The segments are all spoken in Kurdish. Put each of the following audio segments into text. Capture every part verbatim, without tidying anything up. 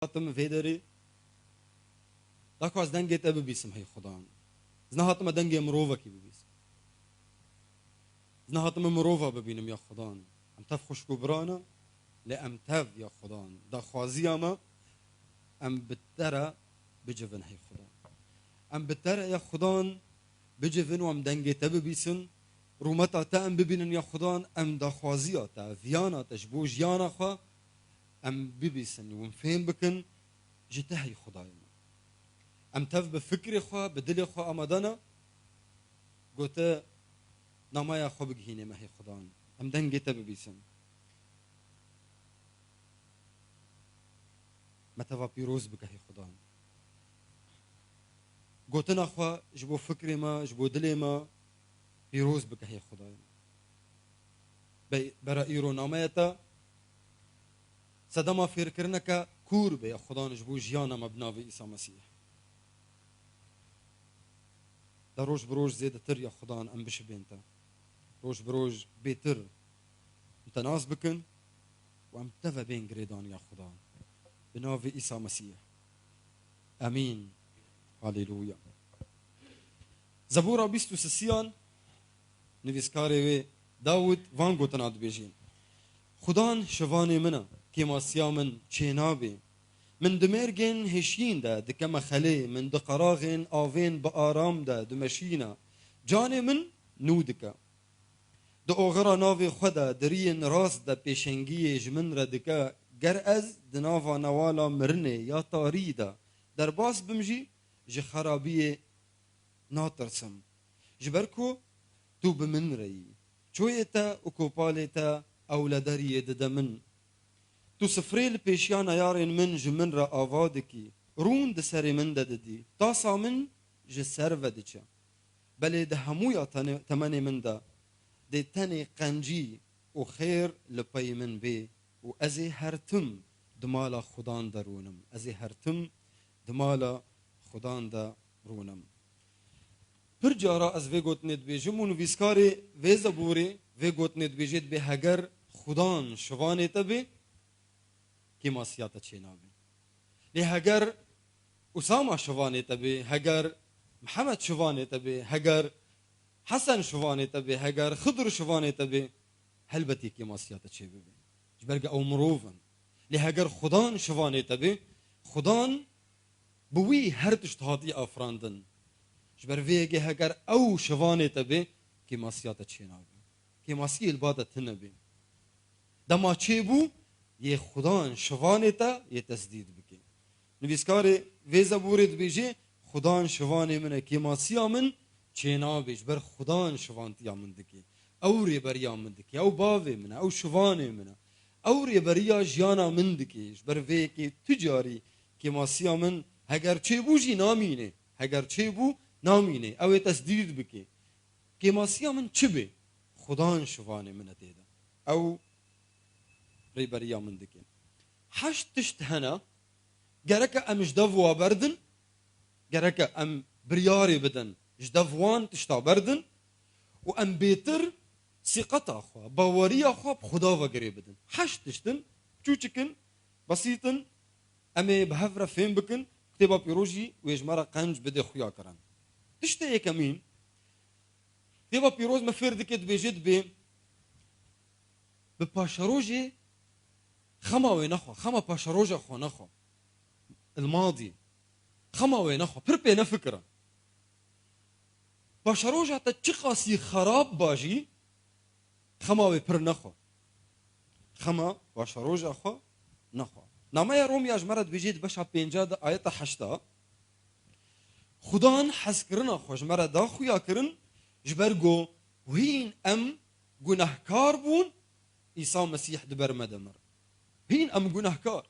Hatim vê derê, da ku ez dengê te bibîsim, hey Xudan. Ez nehatime dengê mirovekî bibîsim. Ez nehatime mirova bibînim, ya Xudan. Em tev xwişk û bira ne, lê em tev, ya Xudan. Daxwaziya me, em bi te re bicivin, hey Xudan. Em bi te re, ya Xudan, bicivin û em dengê te bibîsin. Rûmeta te em bibînin, ya Xudan, em daxwaziya te, viyana te ji bo jiyana xwe em bibîsin û em fêm bikin ji te, hey Xudayê me. Em tev bi fikrê xwe, bi dilê xwe amade ne, gote, namaya xwe bigihînê me, hey Xudan. Em dengê te bibîsin. Me teva pîroz bike, hey Xudan. Gotina xwe ji bo fikrê me, ji bo dilê me pîroz bike, hey Xudayê me. Be-, bera îro nameye te sedema fêrkirineke kûr be, ya Xudan, ji bo jiyana me bi navê Îsa Mesîh. De roj bi roj zêdetir, ya Xudan, em bişibên te. Roj bi roj bêtir em te nas bikin û em teve bên girêdan, ya Xudan. Bi navê Îsa Mesîh. Emîn. Haleluya. Zebûra bîst û sisiyan, nivîskarê wê Dawid van gotina dibêjê: Xudan şivanê min e, kêmasiya min çênabê. Min di mêrgên hêşiyîn de dikeme xelê, min di qeraxên avên bi aram de dimeşîne. Canê min nû dike. Di oxira navê xwe de di riyên rast de pêşengiyê ji min re dike. Ger ez di nava newala mirinê ya tarî de derbas bim jî, ji xerabiyê natirsim. Ji ber ku tu bi min re yî. Çoyê te û kopalê te ewlederiyê dide min. Tu sifrê li pêşiya neyarên min ji min re ava dikî. Rûn di serê min de didî. Tasa min ji ser ve diçe. Belê di hemûya tene-, temenê min de dê tenê qencî û xêr li pey min bê û ez ê her tim di mala Xudan de rûnim. Ez ê her tim di mala Xudan de rûnim. Pir cara ez vê gotinê dibêjim û nivîskarê vê zebûrê vê gotinê dibêjê, dibê heger Xudan şivanê te bê, kêmasiya te çênabê. Lê heger Usama şivanê te bê, heger Mihemed şivanê te bê, heger Hesen şivanê te bê, heger Xidir şivanê te bê, helbetî kêmasiya te çêbibê. Ji ber ku ew mirov in. Lê heger Xudan şivanê te bê, Xudan bi wî her tişt hatiye afirandin. Ji ber vê yekê heger ew şivanê te bê, kêmasiya te çênabê. Kêmasiyê li ba te tune bê. Dema çêbû, yê Xudan şivanê te yê tesdîd bike. Nivîskarê vê zebûrê dibêje, Xudan şivanê min e, kêmasiya min çênabê, ji ber Xudan şivantiya min dike. Ew rêberiya min dike, ew bavê min e, ew şivanê min e. Ew rêberiya jiyana min dike, ji ber vê yekê tu carî kêmasiya min heger çêbû jî namîne, heger çêbû namîne, ew ê tesdîd bike. Kêmasiya min çi bê? Xudan şivanê min e tê de. Ew rêberiya min dike. Heşt tişt hene, gereke em ji dev wa berdin, gereke em biryarê bidin, ji dev wan tişta berdin û em bêtir sîqeta xwe, baweriya xwe bi Xuda ve girê bidin. Heşt tişt in, çûçik in, besît in, em ê bi hev re fêm bikin, kitêba pîroz jî wê ji me re qenc bide xuya kirin. Tiştê yekemîn, Kitêba Pîroz me fêr dike, dibêje, dibê, bi paşerojê xema wê nexwe, xema paşeroja xwe nexwe. Il-madî. Xema wê nexwe, pir pê nefikire. Paşeroja te çiqasî xerab ba jî, xema wê pir nexwe. Xema paşeroja xwe nexwe. Nameya Romiya ji me re dibêje di beşa pênca de ayeta heşta, Xudan hezkirina xwe ji me re da xuya kirin, ji ber ku hîn em gunehkar bûn, Îsa Mesîh di ber me de mir. Hîn em gunehkar.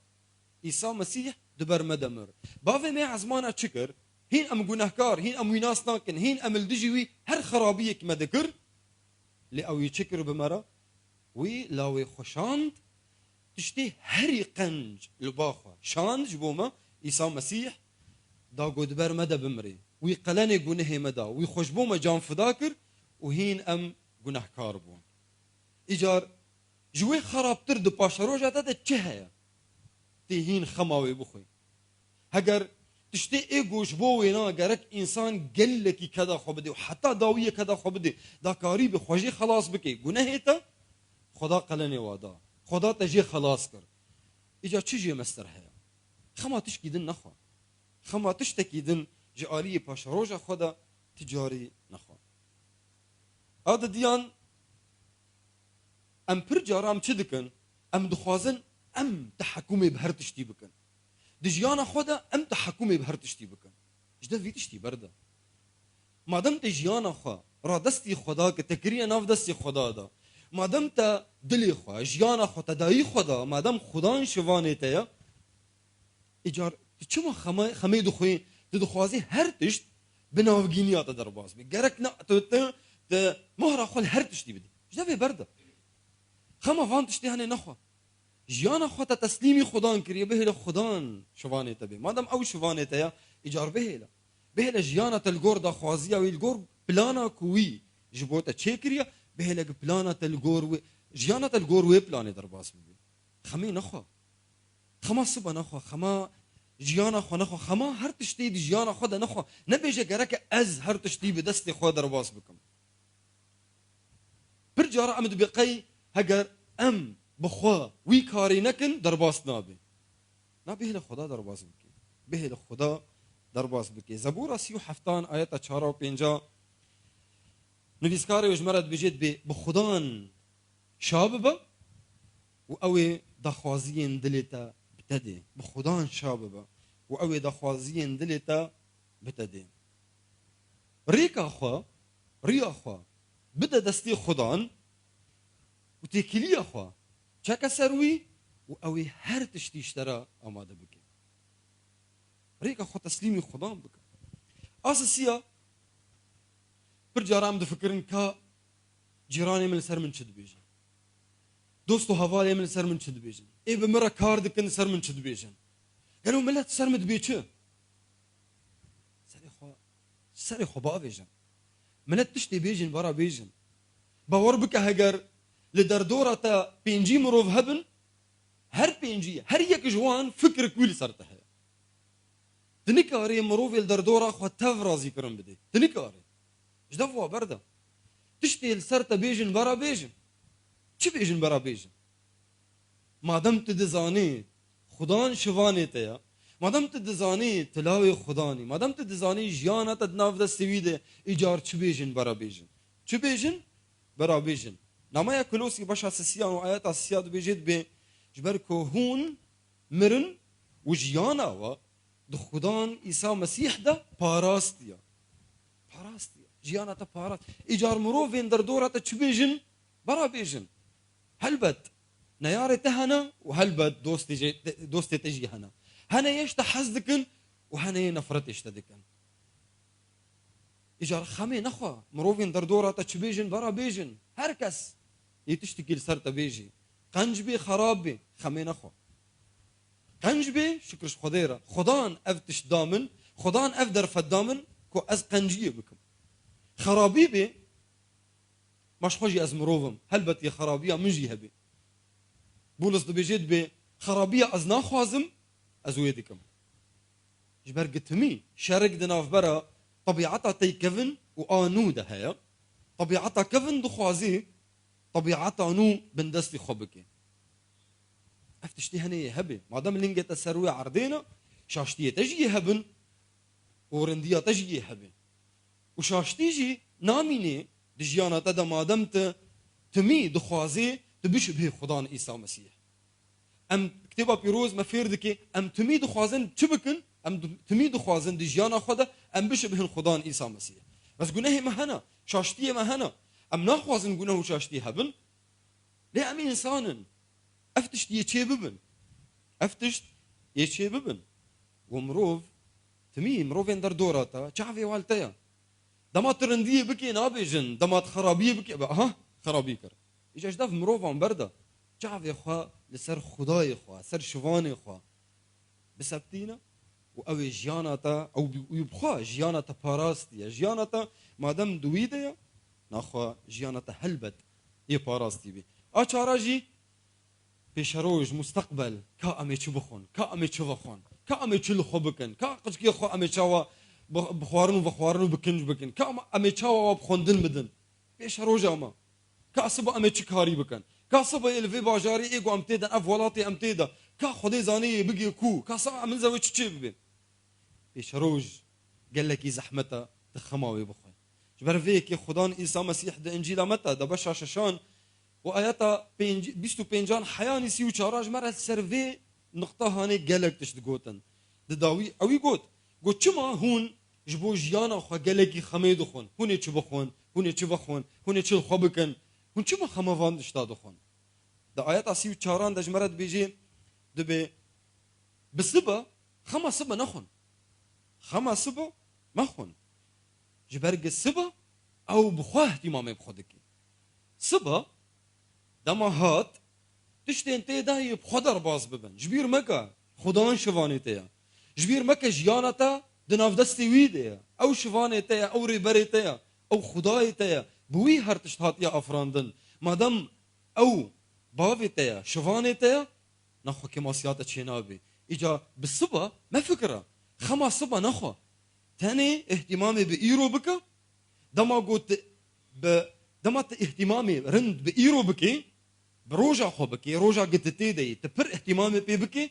Îsa Mesîh di ber me de mir. Bavê me ezmana çi kir? Hîn em gunehkar, hîn em wî nas nakin, hîn em li dijî wî her xerabiyek me dikir. Lê ew wî çi kir bi me re? Wî lawê xwe şand, tiştê herî qenc li ba xwe şand ji bo me, Îsa Mesîh da ku di ber me de bimrê. Wî qelenê gunehê me da, wî xwe ji bo me can fida kir û hîn em gunehkar bûn. Îcar ji wê xerabtir di paşeroja te de çi heye? tê hîn xema wê bixwî. Heger tiştê ê ku ji bo wêna gerek însan gelekî keda xwe bidê û heta dawiyê keda xwe bidê, da karî bi xwe jê xelas bike gunehê te, Xweda qelenê wa da. Xweda te jê xelas kir. Îca çi jê mestir heye? Xema tişkî din nexwe. Xema tiştekî din ji aliyê paşeroja xwe de ti carî nexwe. A didiyan, em pir cara em çi dikin? Em dixwazin em tehekûmê bi her tiştî bikin. Di jiyana xwe de em tehekûmê bi her tiştî bikin. Ji dev vî tiştî berde. Madem te jiyana xwe radestî Xweda kir, te kiriye nav destê Xweda de. Madem te dilê xwe, jiyana xwe te dayî Xweda, madem Xudan şivanê te ye, îcar tu çima xema-, xemê dixwî, tu dixwazî her tişt bi navgîniya te derbas bî. Gerek ne tu, tu, tu mohra xwe li her tiştî bidî. Ji devê berde. Xema van tiştê hene nexwe. Jiyana xwe te teslîmî Xudan kiriye, bihêle Xudan şivanê te bê. Madem ew şivanê te ye, îcar bihêle. Bihêle jiyana te li gor daxwaziya wî, li gor plana ku wî ji bo te çêkiriye, bihêle ku plana te li gor wê, jiyana te li gor wê planê derbas bibe. Xemê nexwe. Xema sibe nexwe, xema jiyana xwe nexwe, xema her tiştê di jiyana xwe de nexwe. Nebêje gereke ez her tiştî bi destê xwe derbas bikim. Pir cara em dibê qey heger em bi xwe wî karî nekin, derbas nabe. Na bihêle Xweda derbas bike. Bihêle Xweda derbas bike. Zebûra sî û heftan ayeta çara û pênca nivîskarê ji me re dibêje, dibê bi Xudan şa bibe û ew ê daxwaziyên dilê te bi te dê. Bi Xudan şa bibe û ew ê daxwaziyên dilê te bi te dê. Rêka xwe, riya xwe bide destê Xudan û têkiliya xwe çeke ser wî û ew ê her tiştî ji te re amade bike. Rêka xwe teslîmî Xudan bike. A sisiya, pir cara em difikirin ka cîranê min li ser min çi dibêjin. Dost û hevalê min li ser min çi dibêjin. Ê bi min re kar dikin li ser min çi dibêjin. Gelo milet li ser min dibê çi? Serê xwe, serê xwe bavêjin. Milet tiştê bêjin, bara bêjin. Bawer bike heger li derdora te pêncî mirov hebin, her pêncî, her yek ji wan fikrek wî li ser te heye. Tu nikarî mirovê li derdora xwe tev razîkirin bidê. Tu nikarî. Ji dev wa berde. Tiştê li ser te bêjin, bera bêjin. Çi bêjin, bera bêjin. Madem tu dizanî Xudan şivanê te ye, madem tu dizanî tu lawê Xudan î, madem tu dizanî jiyana te di nav destê wî de, îcar çi bêjin, bera bêjin. Çi bêjin, bera bêjin. Nameya Kolosî beşa sisiyan û ayeta sisiya dibêje, dibê, ji ber ku hûn mirin û jiyana we di Xudan Îsa Mesîh de parastiye. Parastiye. Jiyana te parast. Îcar mirovên derdora te çi bêjin, bera bêjin. Helbet neyarê te hene û helbet dostê jê-, te-, dostê te jî hene. Hene yê ji te hez dikin û hene yê nefretê ji te dikin. Îcar xemê nexwe. Mirovên derdora te çi bêjin, bera bêjin. Her kes yê tiştekî li ser te bêjî. Qenc bê, xerab bê, xemê nexwe. Qenc bê, şikir ji Xwedê re. Xudan ev tişt da min, Xudan ev derfet da min ku ez qenciyê bikim. Xerabî bê, ma ji xwe jî ez mirov im. Helbet yê xerabiya min jî hebe. Bûlis dibêje, dibê, xerabiya ez naxwazim, ez wê dikim. Ji ber gitimî şerik di navbera tebîeta tey kevin û a nû de heye. Tebîeta kevin dixwazî tebîeta nû bindestî xwe bike. Ev tiştî hene yê hebe. Madem lingê te ser wê erdê ne, şaştiyê te jî yê hebin û rindiya te jî yê hebe. Û şaştî jî namînê di jiyana te de, madem tu timî dixwazê tu bişibihê Xudan Îsa Mesîh. Em, Kitêba Pîroz me fêr dike, em timî dixwazin çi bikin? Em di-, timî dixwazin di jiyana xwe de em bişibihin Xudan Îsa Mesîh. Bes gunehê me hene, şaştiyê me hene. Em naxwazin guneh û şaştî hebin. Lê em însan in. Ev tişt yê çê bibin. Ev tişt yê çê bibin. Û mirov, timî mirovên derdora te, çavê wal te ye. Dema tu rindiyê bikê nabêjin, dema tu xerabiyê bikê, be, aha, xerabî kir. Îca ji dev mirovan berde. Çavê xwe li ser Xwedayê xwe, ser şivanê xwe biseptîne û ew ê jiyana te, ew bi, ew bi xwe jiyana te parastiye. Jiyana te madem di wî de ye, naxwe jiyana te helbet yê parastî bî. A çara jî Pêşeroj, musteqbel, ka em ê çi bixwin, ka em ê çi vexwin, ka em ê çi li xwe bikin, ka qicikê xwe em ê çawa bi, bi xwarin û vexwarin û bi kinc bikin, ka em, em ê çawa wa bi xwendin bidin. Pêşeroja me. Ka siba em ê çi karî bikin. Ka siba yê li vê bajarê ê ku em tê de, ev welatê em tê de. Ka Xwedê zanê yê bigê ku. Ka sa min zewê çi çê bibe. Pêşeroj gelekî zehmet e, tu xema wê bixwe. Ji ber vê yekê Xudan Îsa Mesîh di Încîla Meta de beşa şeşan û ayeta pênc, bîst û pêncan heyanî sî û çaran ji me re ser vê nuqta hanê gelek tişt digotin. Di dawî ewî got, got, "Çima hûn ji bo jiyana xwe gelekî xemê dixwin? Hûn ê çi bixwin? Hûn ê çi vexwin? Hûn ê çi li xwe bikin? Hûn çima xema van tişta dixwin?" Di ayeta sî û çaran de ji me re dibêje, dibê, "Bi siba, xema siba nexwin. Xema siba mexwin. Ji ber gi siba ew bi xwe ihtimamê bi xwe dike." Siba dema hat, tiştên tê de yê bi xwe derbas bibin. Ji bîr meke, Xudan şivanê te ye. Ji bîr meke, jiyana te di nav destê wî de ye. Ew şivanê te ye, ew rêberê te ye, ew Xudayê te ye. Bi wî her tişt hatiye afirandin. Madem ew bavê te ye, şivanê te ye, naxwe kêmasiya te çênabe. Îca bi siba mefikire. Xema siba nexwe. Tenê îhtîmamê bi îro bike. Dema got bi, dema tu îhtîmamê rind bi îro bikê, bi roja xwe bikê, roja gi tu tê de yî, tu pir îhtîmamê pê bikê,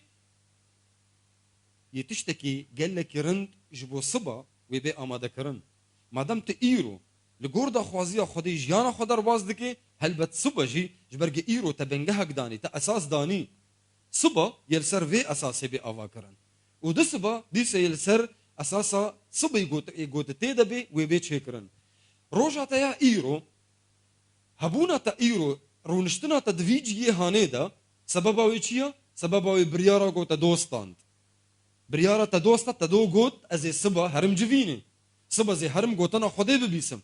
yê tiştekî gelekî rind ji bo siba wê bê amadekirin. Madem tu îro li gor daxwaziya Xwedê jiyana xwe derbas dikê, helbet siba jî ji ber gi îro te bingehek danî, te esas danî. Siba yê li ser vê esasê bê avakirin. Û di siba dîse yê li ser esasa sibê got-, ê gotitê de bê, wê bê çêkirin. Roja te ya îro, hebûna te îro, rûniştina te di vî cihê hanê de, sebeba wê çi ye? Sebeba wê biryara ku te do stand. Biryara te do stand, te do got, "Ez ê siba herim civînê. Siba ez ê herim gotina Xwedê bibîsim."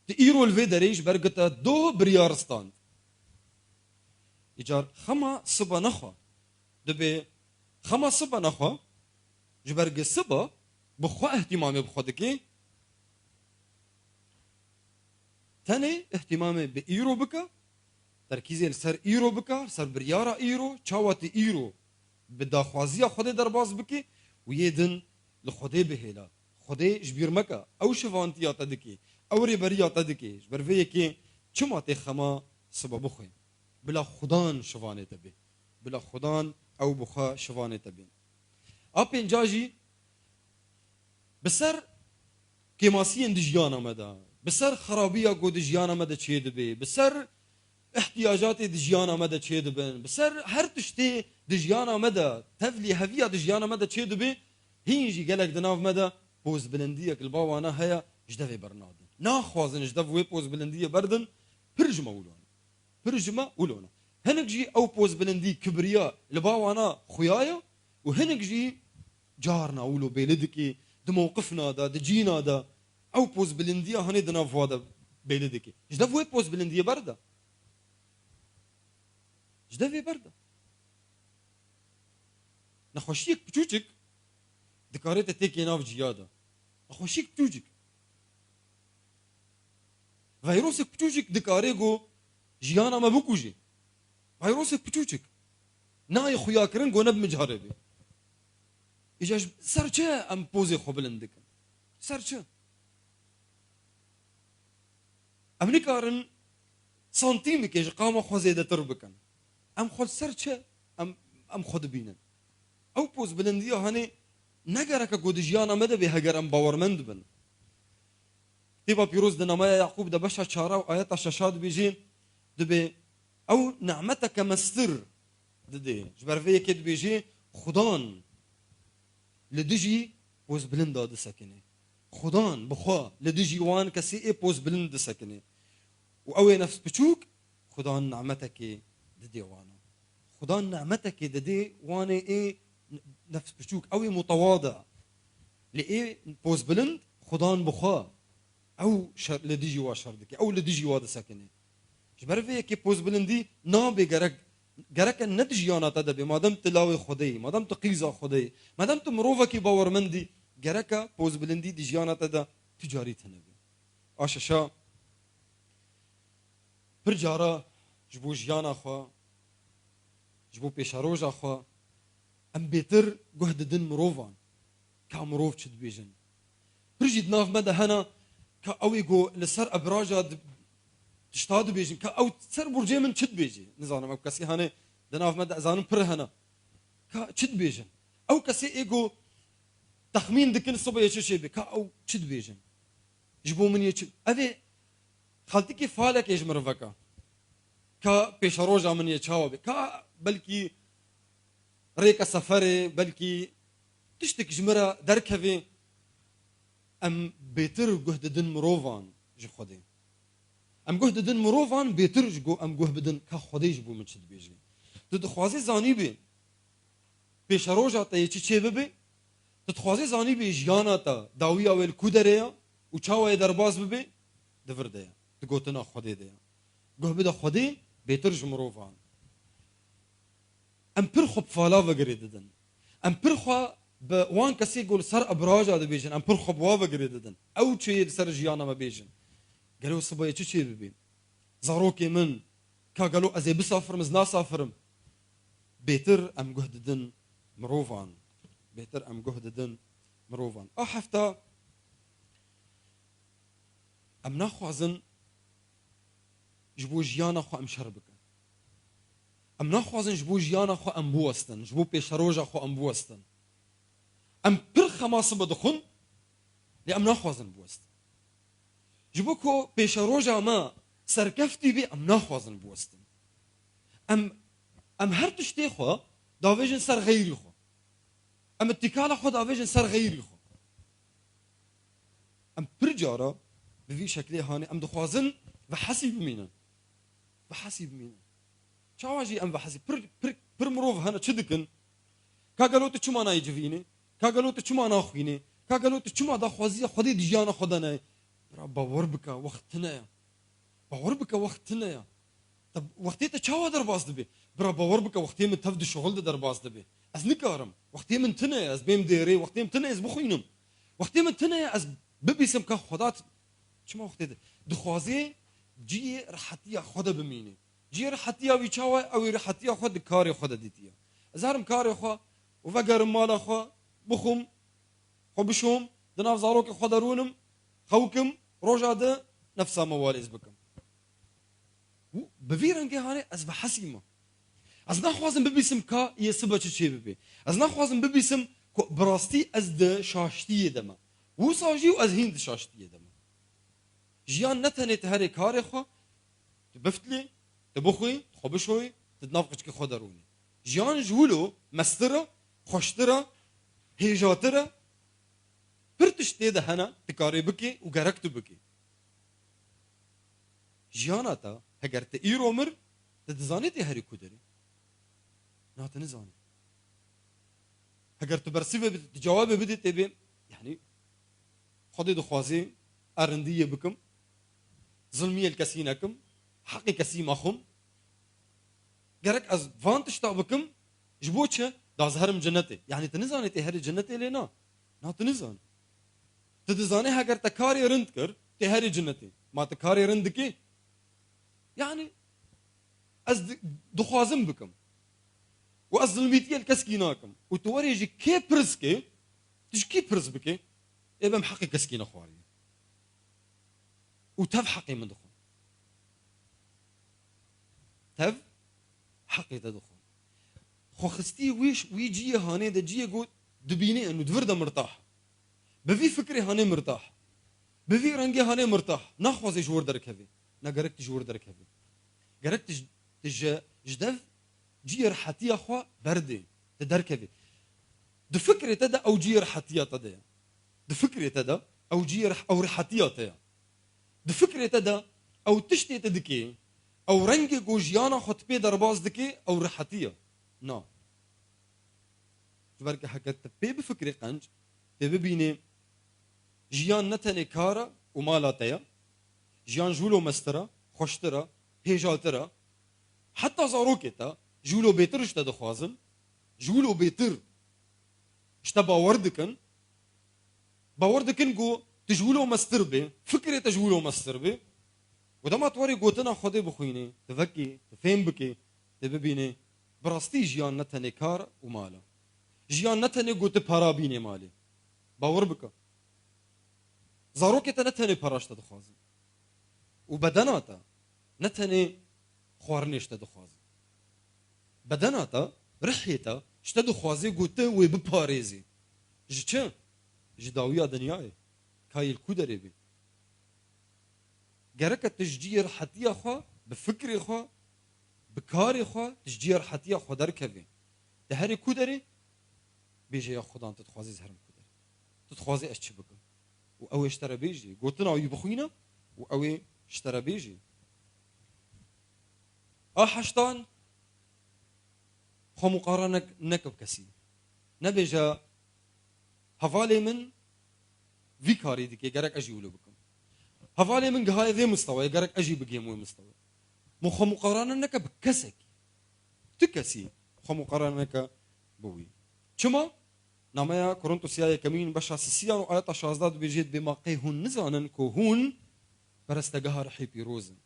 Tu îro li vê derê ji ber ku te do biryar stand. Îcar xema siba nexwe. Dibê xema siba nexwe, ji ber gi siba bi xwe îhtîmamê bi xwe dikê, tenê îhtîmamê bi îro bike, terkîzê li ser îro bike, li ser biryara îro, çawa tu îro bi daxwaziya Xwedê derbas bikî û yê din li Xwedê bihêle. Xwedê ji bîr meke, ew şivantiya te dikê, ew rêberiya te dikê. Ji ber vê yekê çima tê xema siba bixwî? Bila Xudan şivanê te bê. Bila Xudan ew bi xwe şivanê te bê. A pênca jî bi ser kêmasiyên di jiyana me de, bi ser xerabiya ku di jiyana me de çêdibe, bi ser ihtiyacatê di jiyana me de çêdibin, bi ser her tiştê di jiyana me de, tevlî heviya di jiyana me de çêdibe, hîn jî gelek di nav me de pozbilindiyek li ba wana heye, ji devê bernadin. Naxwazin ji dev wê pozbilindiyê berdin, pir ji me wilo ne. Pir ji me wilo ne. Hinek jî ew pozbilindî, kibriya li ba wana xuya ye û hinek jî carna wilo bêli dikê, di mewqifna de, di cîna de, ew pozbilindiya hanê di nav wa de bêli dikê. Ji dev wê pozbilindiyê berde. Ji devê berde. Nexweşiyek piçûçik dikare te têkê nav ciya de. Nexweşiyek piçûçik. Vayrosek piçûçik dikare ku jiyana me bikujê. Vayrosek piçûçik. Nayê xuyakirin ku ne bi min carê bê. Îca ji ser çi em pozê xwe bilind dikin? Ser çi? Em nikarin santîmekê ji qama xwe zêdetir bikin. Em xwe li ser çi em, em xwe dibînin? Ew pozbilindiya hanê ne gereke ku di jiyana me de bê heger em bawermend bin. Kitêba Pîroz di Nameya Yaqûb de beşa çara û ayeta şeşa dibêjê, dibê, ew nimeteke mestir didê. Ji ber vê yekê dibêjê, Xudan li dijî pozbilinda disekinê. Xudan bi xwe li dijî wan kesê ê pozbilind disekinê. Û ew ê nefs piçûk, Xudan nimetekê didê wana. Xudan nimetekê didê wanê ê nefs piçûk. Ew ê mutewadi. Lê ê pozbilind, Xudan bi xwe ew şer, li dijî wa şer dike. Ew li dijî wa disekinê. Ji ber vê yekê pozbilindî nabê gerek, gereke ne di jiyana te de bê. Madem tu lawê Xwedê yî, madem tu qîza Xwedê yî, madem tu mirovekî bawermend î, gereke pozbilindî di jiyana te de tu carî tune be. A şeşa, pir cara ji bo jiyana xwe Ji bo pêşeroja xwe em bêtir guh didin mirovan. Ka mirov çi dibêjin? Pir jî di nav me de hene ka ew ê ku li ser ebraja di-, tişta dibêjin, ka ew ser burcê min çi dibêjî? Nizanim, ew kesî hene di nav me de, ez zanim pir hene. Ka çi dibêjin? Ew kesê ê ku texmîn dikin sibe yê çi çêbê, ka ew çi dibêjin? Ji bo min yê çi? Ev ê xeltikî falekê ji miriveka. Ka pêşeroja min yê çawa bê? Ka belkî rêka seferê, belkî tiştek ji min re derkevê. Em bêtir guh didin mirovan ji Xwedê. Em guh didin mirovan bêtir ji go em guh bidin ka Xwedê ji bo min çi dibêje. Tu dixwazî zanîbî pêşeroja te yê çi çê bibe? Tu dixwazî zanîbî jiyana te dawiya wê li ku derê ye û çawa yê derbas bibe? Di vir de ye. Di gotina Xwedê de ye. Guh bide Xwedê bêtir ji mirovan. Em pir xwe bi fala ve girê didin. Em pir xwe bi wan kesê ku li ser ebraja dibêjin, em pir xwe bi wa ve girê didin. Ew çi yê li ser jiyana me bêjin? Gelo sibayê çi çê bibê? Zarokê min, ka gelo ez ê bisafirim, ez nasafirim? Bêtir em guh didin mirovan. Bêtir em guh didin mirovan. A hefta, em naxwazin ji bo jiyana xwe em şer bikin. Em naxwazin ji bo jiyana xwe em biwestin, ji bo pêşeroja xwe em biwestin. Em pir xema sibe dixwin, lê em naxwazin biwestin. Ji bo ku pêşeroja me serkeftî bê, em naxwazin biwestin. Em, em her tiştê xwe davêjin ser xeyrî xwe. Em îtîkala xwe davêjin ser xeyrî xwe. Em pir cara bi vî şeklê hanê em dixwazin vehesî bimînin. Vehesî bimînin. Çawa jî em vehesî? Pir, pir, pir mirov hene çi dikin? Ka gelo tu çima nayê civînê? Ka gelo tu çima naxwînê? Ka gelo tu çima daxwaziya Xwedê di jiyana xwe de nayê? Bira, bawer bike, wext tune ye. Bawer bike, wext tune ye. Te, wextê te çawa derbas dibe? Bira, bawer bike, wextê min tev di şixul de derbas dibe. Ez nikarim. Wextê min tune ye, ez bêm dêrê, wextê min tune ye, ez bixwînim. Wextê min tune ye, ez bibîsim ka Xweda t-, çima wextê de. Dixwazê ciyê rehetiya xwe de bimînê. Ciyê rehetiya wî çawa ye? Ew ê rehetiya xwe di karê xwe de dîtiye. Ez herim karê xwe û vegerim mala xwe, bixwim, xwe bişom, di nav zarokê xwe de rûnim, xew kim, roja di nefsa me walêz bikim. Û bi vî rengê hanê ez vehesî me. Ez naxwazim bibîsim ka yê sibe çi çê bibê. Ez naxwazim bibîsim ku bi rastî ez di şaştiyê de me. Wisa jî û ez hîn di şaştiyê de me. Jiyan ne tenê tu herê karê xwe, tu biftilî, tu bixwî, tu xwe bişoyî, tu di nav qiçkê xwe de rûnî. Jiyan ji wilo mestir e, xweştir e, hêjatir e. Pir tişt tê de hene, tu karê bikî û gerek tu bikî. Jiyana te, heger tu îro mir, tu dizanî tê herî ku derê? Na, tu nizanî. Heger tu bersîvê bidî, tu cewabê bidî, tê bê, yanî, Xwedê dixwazî, ez rindiyê bikim, zilmiyê li kesî nekim, heqê kesî mexwim. Gerek ez van tişta bikim, ji bo çi? Da ez herim cinetê. Yanî tu nizanî tê herî cinetê lê na. Na, tu nizanî. Tu dizanî heger te karê rind kir, tê herî cinetê. Ma tu karê rind dikî? Yanî ez di-, dixwazim bikim. Û ez zilmîtiyê li keskî nakim. Û tu werê ji kê pirs kê, tu ji kî pirs bikê? Ê, em heqê keskî nexwariye. Û tev heqê min dixwe. Tev heqê te dixwe. Xwexistî wî, wî ciyê hanê de, ciyê ku dibînê û di vir de mirtah. Bi vî fikrê hanê mirtah. Bi vî rengê hanê mirtah. Naxwaze ji wir derkevê. Ne gerek tu ji wir derkevê. Gerek tu ji, tu ji, ji dev ciyê rehetiya xwe berdê. Tu derkevê. Di fikrê te de ew ciyê rehetiya te de ye. Di fikrê te de ew ciyê reh-, ew rehetiya te ye. Di fikrê te de ew tiştê te dikê, ew rengê ku jiyana xwe tu pê derbas dikê, ew rehetiya. Na. Ji ber ku heke tu pê bifikrê qenc, tê bibînê jiyan ne tenê kar e û mala te ye, jiyan ji wilo mestir e, xweştir e, hêjatir e. Heta zarokê te ji wilo bêtir ji te dixwazin, ji wilo bêtir ji te bawer dikin, bawer dikin ku tu ji wilo mestir bê, fikrê te ji wilo mestir bê. Û dema tu werî gotina Xwedê bixwînî, tu vekî, tu fêm bikî, tu bibînî, Bi rastî jiyan ne tenê kar û mal e. Jiyan ne tenê ku tu para bînê malê. Bawer bike. Zarokê te ne tenê para ji te dixwazin. Û bedena te ne tenê xwarinê ji te dixwazin. Bedena te, rihê te ji te dixwazê ku tu wê biparêzî. Ji çi? Ji dawiya dinyayê. Ka yê li ku derê bê? Gereke tu ji cihê rihetiya xwe, bi fikrê xwe, bi karê xwe, tu ji cihê rihetiya xwe derkevê. Tu herê ku derê? Bêje ya Xudan, tu dixwazî ez herim ku derê. Tu dixwazî ez çi bikim? Û ew ê ji te re bêjî. Gotina wî bixwîne û ew ê ji te re bêjî. A heştan, xwe muqarene neke bi kesî. Nebêje, hevalê min vî karî dike, gerek ez jî wilo bikim. Hevalê min gihaye vê mistewayê, gerek ez jî bigihim wê mistewayê. Min xwe muqarene neke bi kesekî. Tu kesî xwe muqarene neke bi wî. Çima? Nameya Korintosiya yekemîn beşa sisiyan û ayeta şazdeh dibêjê, dibê ma qey hûn nizanin ku hûn perestegeha rihê pîroz in.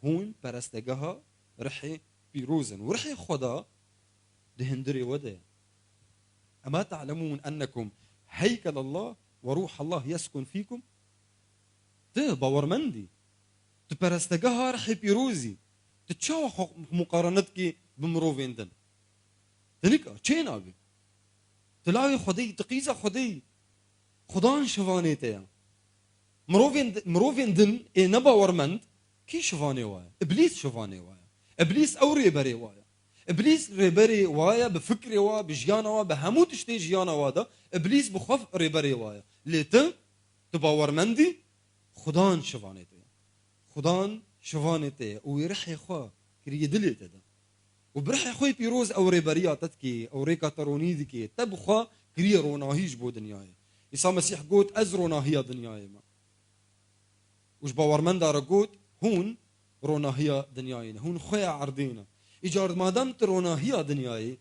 Hûn perestegeha rihê pîroz in. Û rihê Xweda di hundirê we de ye. Ema te'lemûn ennekum heykelallah ve ruhallah yeskun fîkum? Tu bawermend î. Tu perestegeha rihê pîroz î. Tu çawa xwe muqarene dikî bi mirovên din? Tu nika, çê nabê. Tu lawê Xwedê yî, tu qîza Xwedê yî. Xudan şivanê te ye. Mirovên, mirovên din ê nebawermend, kî şivanê wa ye? Îblîs şivanê wa ye. Îblîs ew rêberê wa ye. Îblîs rêberê wa ye, bi fikrê wa, bi jiyana wa, bi hemû tiştê jiyana wa de. Îblîs bi xwe rêberê wa ye. Lê tu, tu bawermend î, Xudan şivanê te ye. Xudan şivanê te ye û wê rihê xwe kiriye dilê te de. Û bi rihê xwe pîroz ew rêberiya te dikê, ew rêka te ronî dikê, te bi xwe kiriye ronahî ji bo dinyayê. Îsa Mesîh got, ez ronahiya dinyayê me. Û ji bawermenda re got, hûn ronahiya dinyayê ne, hûn xweya erdê ne. Îcar madem tu ronahiya dinyayê,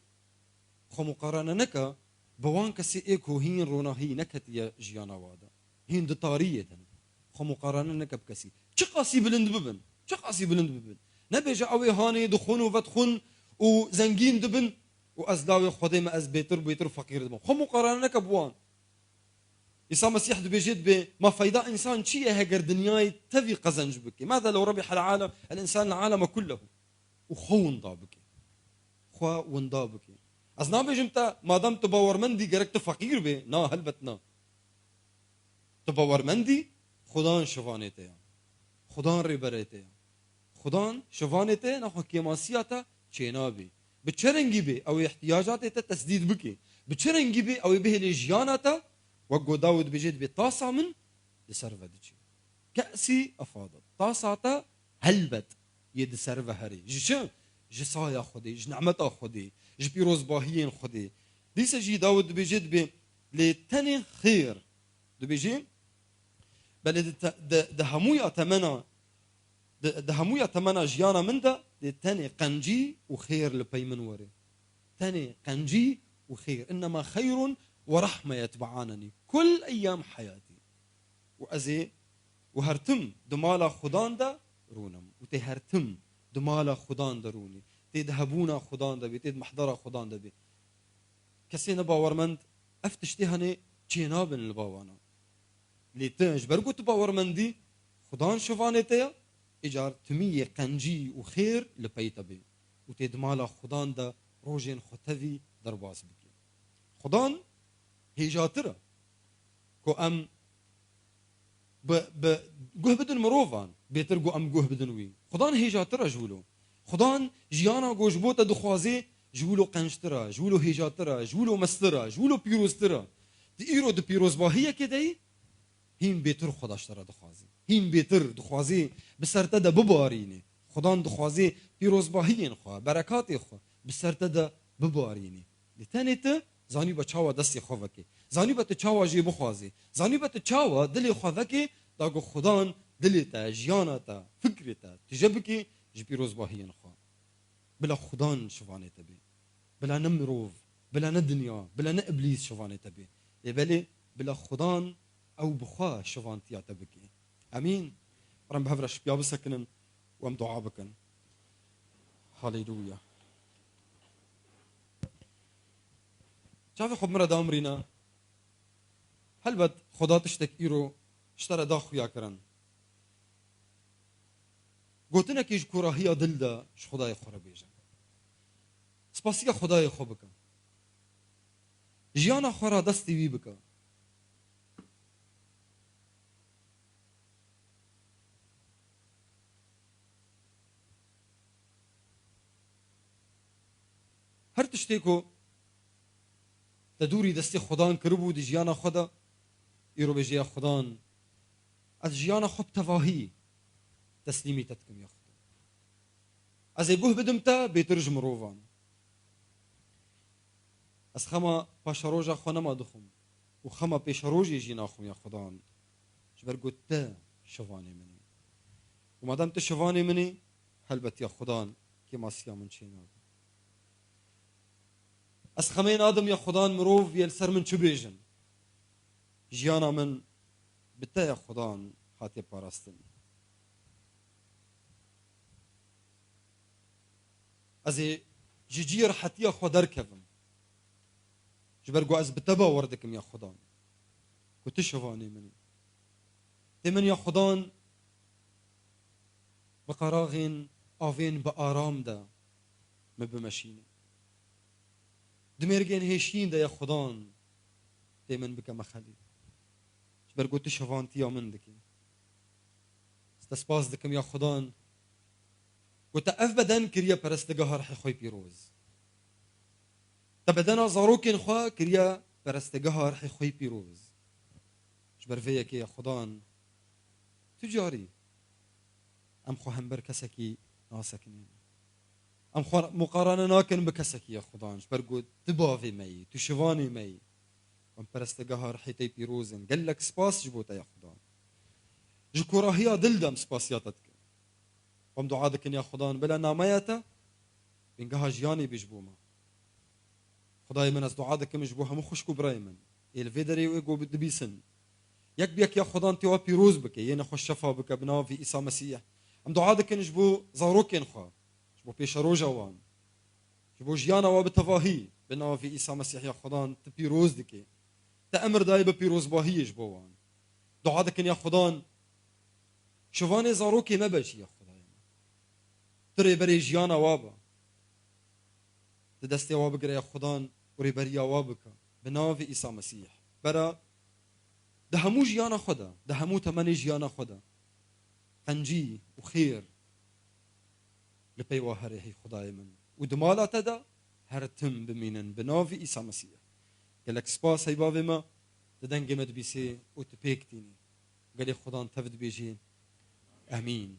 xwe muqarene neke bi wan kesê ê ku hîn ronahî neketiye jiyana wa de. Hîn di tariyê de ne. Xwe muqarene neke bi kesî. Çiqasî bilind bibin, çiqasî bilind bibin. Nebêje ew ê hanê dixwin û vedixwin û zengîn dibin û ez lawê Xwedê me ez bêtir bêtir feqîr dibim. Xwe muqarene neke bi wan. Îsa Mesîh dibêje, dibê, ma feyda însan çi ye heger dinyayê tevî qezenc bike? Mâzâ lew rebihel alem, el însan el aleme kullehu. Û xwe winda bike. Xwe winda bike. Ez nabêjim te, madem tu bawermend î, gerek tu feqîr bê. Na, helbet na. Tu bawermend î, Xudan şivanê te ye. Xudan rêberê te ye. Xudan şivanê te ye, naxwe kêmasiya te çênabê. Bi çi rengî bê, ew ê ihtiyacatê te tesdîd bike. Bi çi rengî bê, ew ê bihêlê jiyana te, wek ku Dawid dibêje, dibê tasa min li ser ve diçe. Ke'sî efadet. Tasa te helbet yê di ser ve herê. Ji çi? Ji saya Xwedê, ji nimeta Xwedê, ji pîrozbahiyên Xwedê. Dîse jî Dawid dibêje, dibê, lê tenê xêr. Dibêje, belê di te-, di, di hemûya temena, di, di hemûya temena jiyana min de, lê tenê qencî û xêr li pey min were. Tenê qencî û xêr. Innema xeyrun ve rehme yetbe'anenî kul eyyam heyatî. Û ez ê, û her tim di mala Xudan de rûnim. Û tê her tim di mala Xudan de rûnî. Tê di hebûna Xudan de bê, tê di mehdera Xudan de bê. Kesê nebawermend ev tiştê henê çênabin li ba wana. Lê tu, ji ber ku tu bawermend î, Xudan şivanê te ye, îcar timî yê qencî û xêr li pey te bê. Û tê di mala Xudan de rojên xwe tevî derbas bikî. Xudan hêjatir e ku em bi, bi guh bidin mirovan, bêtir ku em guh bidin wî. Xudan hêjatir e ji wilo. Xudan jiyana ku ji bo te dixwazê, ji wilo qenctir e, ji wilo hêjatir e, ji wilo mestir e, ji wilo pîroztir e. Tu îro di pîrozbahiyekê de yî, hîn bêtir Xuda ji te re dixwazê. Hîn bêtir dixwazê bi ser te de bibarînê. Xudan dixwazê pîrozbahiyên xwe, berekatê xwe bi ser te de bibarînê. Lê tenê tu zanîbe çawa destê xwe vekê. Zanîbe tu çawa jê bixwazê. Zanîbe tu çawa dilê xwe vekê, da ku Xudan dilê te, jiyana te, fikrê te tije bikê ji pîrozbahiyên xwe. Bila Xudan şivanê te bê. Bila ne mirov, bila ne dinya, bila ne îblîs şivanê te bê. Lê belê bila Xudan ew bi xwe şivantiya te bike. Emîn. Em bi hev re şipiya bisekinin û em dua bikin. Haleluya. Çavê xwe bi min re damrîne. Helbet Xweda tiştek îro ji te re da xuya kirin. Gotinekî ji kûrahiya dil de ji Xwedayê xwe re bêje. Spasiya Xwedayê xwe bike. Jiyana xwe re destê wî bike. Her tiştê ku te dûrî destê Xudan kiribû di jiyana xwe de, îro bêje ya Xudan, ez jiyana xwe bi tevahî teslîmî te dikim ya Xudan. Ez ê guh bidim te bêtir ji mirovan. Ez xema paşeroja xwe nema dixwim û xema pêşerojê jî naxwim ya Xudan. Ji ber ku tu şivanê min î. Û madem tu şivanê min î, helbet ya Xudan kêmasiya min çê nabe. Ez xemê nadim ya Xudan mirov yê li ser min çi bêjin. Jiyana min bi te ya Xudan hatiye parastin. Ez ê ji cihê rehetiya xwe derkevim. Ji ber ku ez bi te bawer dikim ya Xudan. Ku tu şivanê min î. Tê min ya Xudan bi qeraxên avên bi aram de min bimeşîne. Di mêrgên hêşîn de ya Xudan tê min bike mexelî. Ji ber ku tu şivantiya min dikî. Ez te spas dikim ya Xudan. Ku te ev beden kiriye perestegeha rihê xwe yê pîroz. Te bedena zarokên xwe kiriye perestegeha rihê xwe yê pîroz. Ji ber vê yekê ya Xudan, tu carî em xwe hember kesekî nasekinîn. Em xwe muqarene nakin bi kesekî ya Xudan, ji ber ku tu bavê me yî, tu şivanê me yî. Em perestegeha rihê te yê pîroz in. Gelek spas ji bo te ya Xudan. Ji kûrahiya dil de em spasiya te dikin. Em dua dikin ya Xudan, bila nameya te bîngeha jiyanê bî ji bo me. Xwedayê min, ez dua dikim ji bo hemû xwişk û birayê min ê li vê derê û ê ku dibîsin. Yek bi yek ya Xudan tê wa pîroz bike, yê nexweş şefa bike bi navê Îsa Mesîh. Em dua dikin ji bo zarokên xwe, ji bo pêşeroja wan, ji bo jiyana wa bi tevahî bi navê Îsa Mesîh ya Xudan tu pîroz dikê. Te emir dayê bi pîrozbahiyê ji bo wan. Dua dikin ya Xudan, şivanê zarokê me be jî ya Xwedayê me. Tu rêberê jiyana wa be. Tu destê wa bigire ya Xudan û rêberiya wa bike. Bi navê Îsa Mesîh. Bera di hemû jiyana xwe de, di hemû temenê jiyana xwe de qencî û xêr li pey wa here hey Xwedayê min. Û di mala te de her tim bimînin bi navê Îsa Mesîh. Gelek spas hey bavê me, tu dengê me dibîsê û tu pêk tînî. Gelê Xudan tev dibêjê. Emîn.